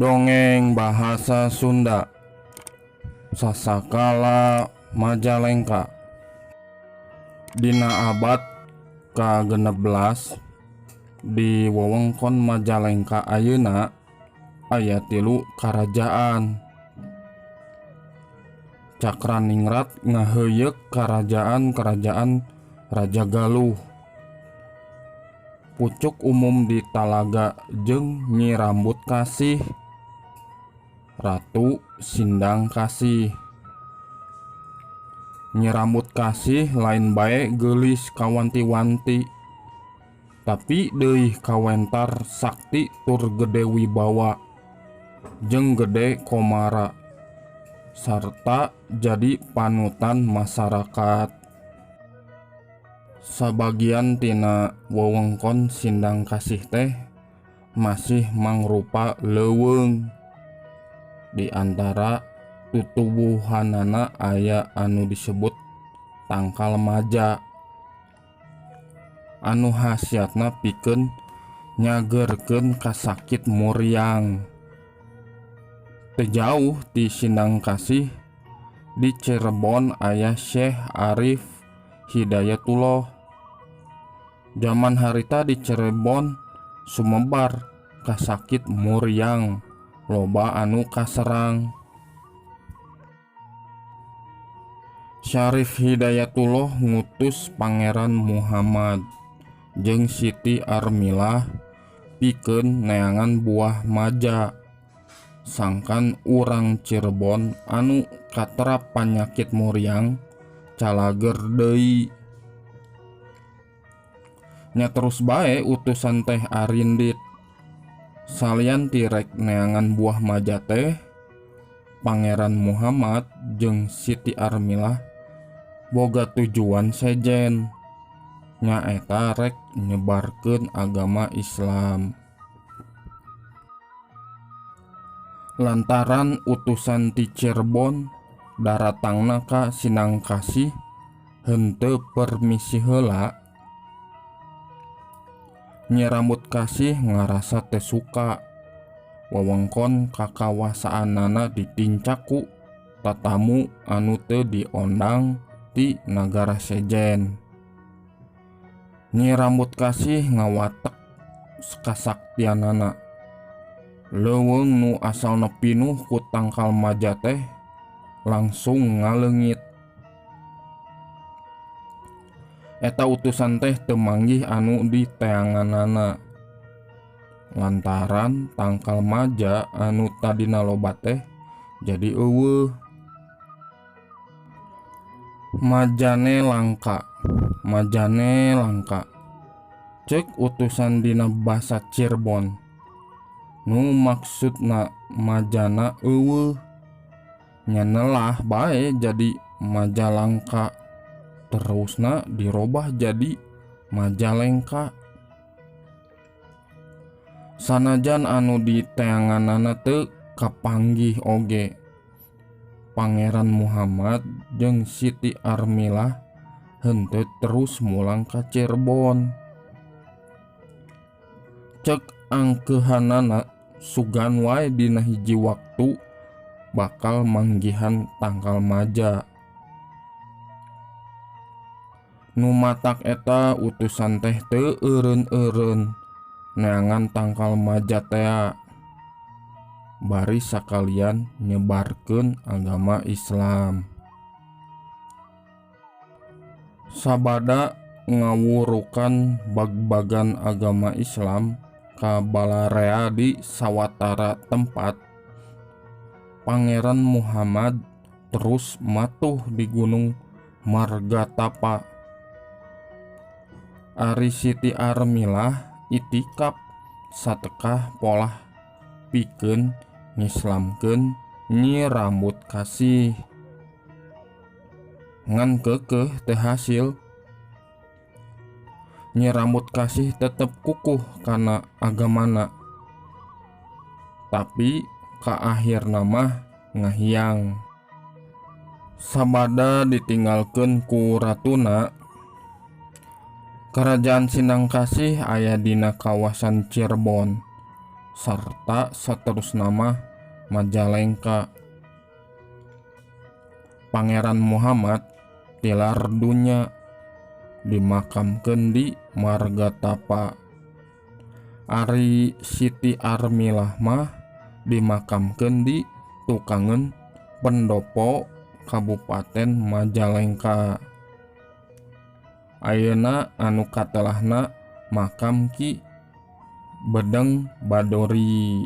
Dongeng Bahasa Sunda Sasakala Majalengka. Dina abad ka-16 di wewengkon Majalengka ayeuna aya tilu karajaan. Cakraningrat ngaheuyeuk karajaan-karajaan Raja Galuh. Pucuk umum di Talaga jeung Nyi Rambut Kasih, Ratu Sindang Kasih. Nyi Rambut Kasih lain bae geulis kawanti-wanti, tapi deui kawentar sakti tur gede wibawa jeung gede komara sarta jadi panutan masarakat. Sabagian tina wewengkon Sindang Kasih teh masih mangrupa leuweung. Di antara tutuwuhanana aya anu disebut tangkal maja anu khasiatna pikeun nyageurkeun kasakit muriang. Teu jauh ti Sindang Kasih di Cirebon aya Syekh Arif Hidayatullah. Jaman harita di Cirebon sumebar kasakit muriang loba anu kaserang. Syarif Hidayatullah ngutus Pangeran Muhammad jeung Siti Armilah pikeun neangan buah maja sangkan urang Cirebon anu katerap panyakit muriang calager deui. Nya terus bae utusan teh arindit. Salian ti rek neangan buah maja teh, Pangeran Muhammad jeung Siti Armilah boga tujuan sejen, nyaeta rek nyebarkeun agama Islam. Lantaran utusan ti Cirebon daratangna ka Sindangkasih henteu permisi heula, Nyi Rambut Kasih ngarasa teu suka wewengkon kakawasaanana ditincak ku tatamu anu teu diondang ti nagara sejen. Nyi Rambut Kasih ngawatek kasaktianana. Leuweung nu asalna pinuh ku tangkal maja teh langsung ngaleungit. Eta utusan teh teu manggih anu diteanganana. Lantaran tangkal maja anu tadina loba teh jadi eueuh. Majane langka, majane langka. Ceuk utusan dina basa Cirebon. Nu maksudna majana eueuh. Nya nelah bae jadi Majalangka, terusna dirobah jadi Majalengka. Sanajan anu diteanganana teu kapanggih oge, Pangeran Muhammad jeung Siti Armilah henteu terus mulang ka Cirebon. Cek angkeuhanana sugan wae dina hiji waktu bakal manggihan tangkal maja. Nu matak eta utusan teh teu eureun-eureun neangan tangkal maja tea, bari sakalian nyebarkeun agama Islam. Sabada ngawurukan bagbagan agama Islam ka balarea di sawatara tempat, Pangeran Muhammad terus matuh di Gunung Margatapa. Ari Siti Armilah itikap satekah polah pikeun ngislamkeun Nyi Rambut Kasih. Ngan keukeuh teu hasil. Nyi Rambut Kasih tetep kukuh kana agamana. Tapi ka akhirna mah ngahiang. Sabada ditinggalkeun ku ratuna, Karajaan Sindangkasih aya dina kawasan Cirebon. Serta saterusna mah Majalengka. Pangeran Muhammad tilar dunya dimakamkeun di Margatapa. Ari Siti Armilah mah dimakamkeun di Tukangeun Pendopo Kabupaten Majalengka. Ayeuna anu katelahna makam Ki Bedeng Badori.